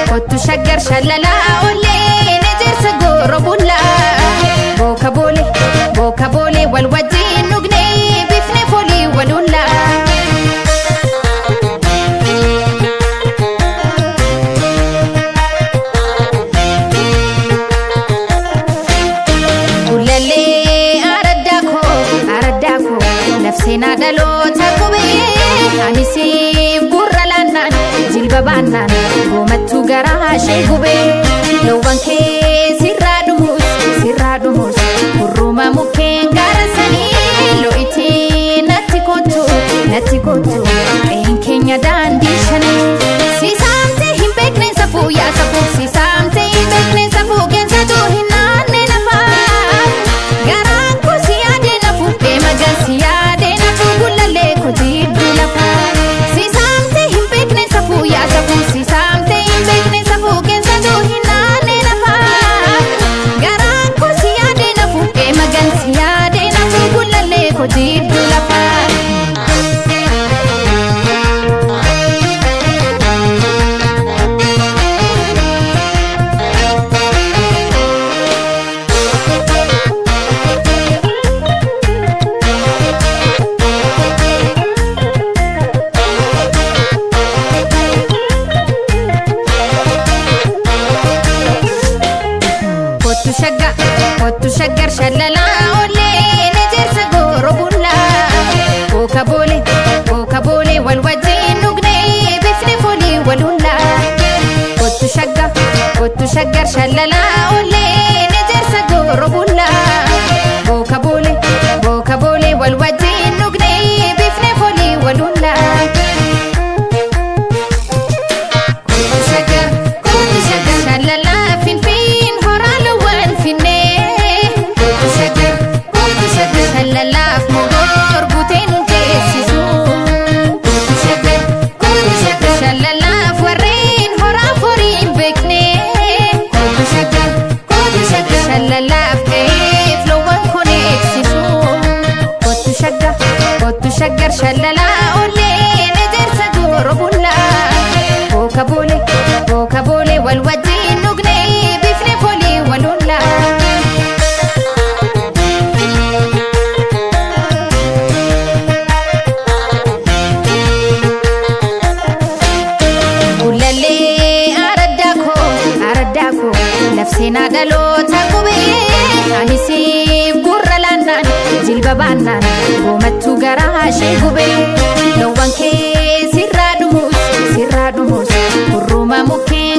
Kottu shaggar shalalaa ollee ejersa gooro bullaa. Booka boole booka boole wal wajjin dhugnee bifne foolii walullaa. Ulallee araddaa koo araddaa koo lafseenaa dhaloota qubee anisiif gurra laannaan jilba baannaan goomattuu garaa ishee gubee loowwan kee sirraa dhumus sirraa dhumus hurruma mukkeen gaara sanii lo'itii natti kottu natti kottu qe'een keenya daandii shanii sisaamte hin beekne safuu yaa safuu sisaamte hin beekne safuu keensatu hin naanne lafaa. Garaan koo si yaadee nafu deema si yaadee nafu gullallee koo jidduu lafa. Si saamtee hin beekne safuu yaa safuu si saamtee hin beekne safuu keessattuu hin naanne lafa. Garaan koo si yaadee nafu deema si yaadee nafu gullallee koo jidduu lafa. Kottu shagga kottu shaggar shalalaa ollee ejersa gooro bullaa. Booka boole booka boole wal wajjin dhugnee bifne foolii walullaa. Kottu shagga kottu shaggar shalalaa ollee ejersa gooro bullaa. Booka boole booka boole wal wajjin dhugnee bifne foolii walullaa. Kottu shaggar kottu shaggar shalalaa finfiin horaa loowwan finnee. Kottu shaggar kottu shaggar shalalaaf mogoor guutee nu geessisu. Kottu shaggar kottu shaggar shalalaaf warreen horaa horii hin beekne. Kottu shaggar kottu shaggar shalalaaf ga'eef loowwan kun eegsisu. Kottu shaggar kottu shaggar shalalaa ollee ejersa gooro bullaa. Booka boole booka boole wal wajjin dhugnee bifne foolii walullaa. Ulallee araddaa koo araddaa koo lafseenaa dhaloota qubee anisiif gurra laannaan jilba baannaan goomattuu garaa ishee gubee loowwan kee sirraa dhumus sirraa dhumus hurruma mukkeen.